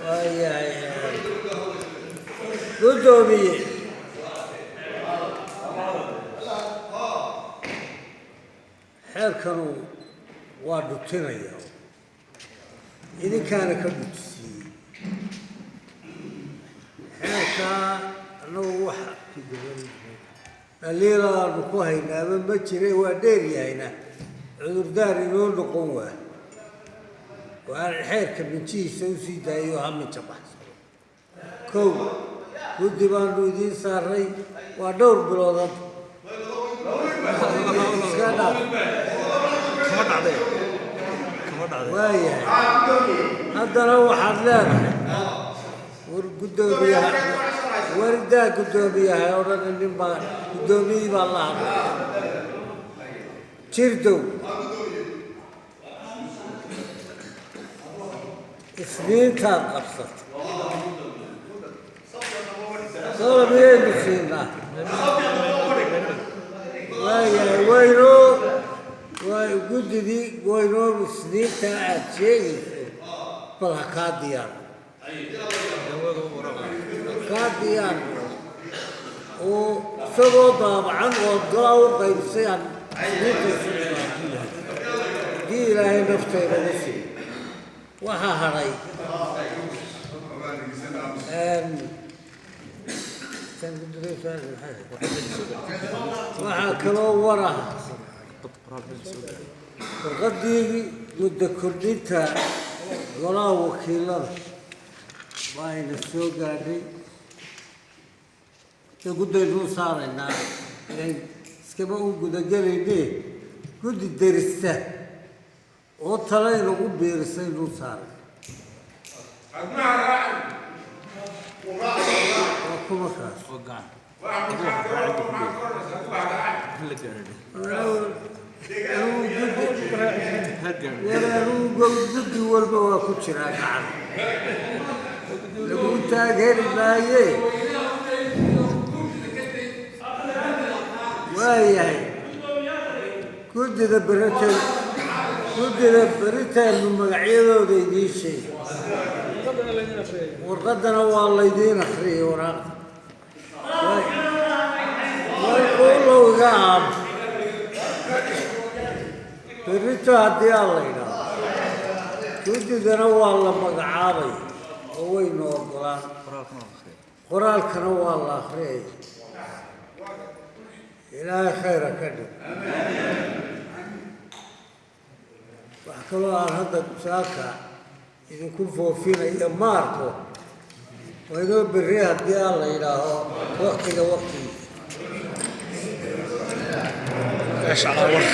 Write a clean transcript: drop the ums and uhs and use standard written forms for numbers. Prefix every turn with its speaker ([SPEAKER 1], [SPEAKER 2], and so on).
[SPEAKER 1] Waayahay, guddoomiye. Xeerkanu waa dhutinaya, idinkaana ka dhutisiiyey xeerkaa. Annagu wax dhaliilaanu ku haynaaba ma jire, waa dheer yahayna, cudurdaar inoo noqon waa waan xeerka minjihiisa usii daayo, ha minja baxsado. Kow, guddi baanu idiin saaray, waa dhowr bilood hadda, iska dhaaf.
[SPEAKER 2] Kama dhacday, kama dhacday.
[SPEAKER 1] Waayahay, haddana waxaad leedahay war guddoomiyaha, waridaa guddoomiyaha oo dhan nin baa guddoomiyihii baa la hadlaya. Jirdow, isniintaad qabsatay soola miyaynu siinaa? Waayahay, waynoo waa guddidii, waynoo isniintaa aad sheegayso. Bal ha kaa diyaar, ha kaa diyaar oo isagoo daabacan oo golaa u qaybisay aan isniinta isu nimaadno, haddii Ilaahay naftayda ugu siiyo. Waxaa hadhay tan guddida su'aal maxay ahayd? Waxaa kaloo war ah warqadii muddo kordhinta golaha wakiilada waa ayna soo gaadhay. Dee guddaynuu saaraynaa, ilan iskama u gudagelayne, guddi derista oo tale inagu biirisaynuu saaray. Waa kuma kaas?
[SPEAKER 2] Oo gacan adigu waxa raacin buu ku leeyahay la gaadhay.
[SPEAKER 1] Anigu guddi
[SPEAKER 2] ha gaadhay.
[SPEAKER 1] War, anigu guddi walba waa ku jiraa, gacan lagu taageeri maaye. Waayahay, guddida beriteen, guddida beriteenu magacyadooda idiin sheeg, warqaddana waa laydiin akriyay waraaqda. Way ulow iga aab berrito haddii aan la idhaahdo, guddidana waa la magacaabay oo waynu ogolaan.
[SPEAKER 2] Qoraalkana waa akhriyay.
[SPEAKER 1] Qoraalkana waa la akhriyay. Ilaahay khayra ka dhig. Wax kaloo aan hadda saaka idinku foofinaya ma arko. Waa inoo berri haddii aan la yidhaaho, waktiga waktigiisa.
[SPEAKER 2] Eesh calaa war.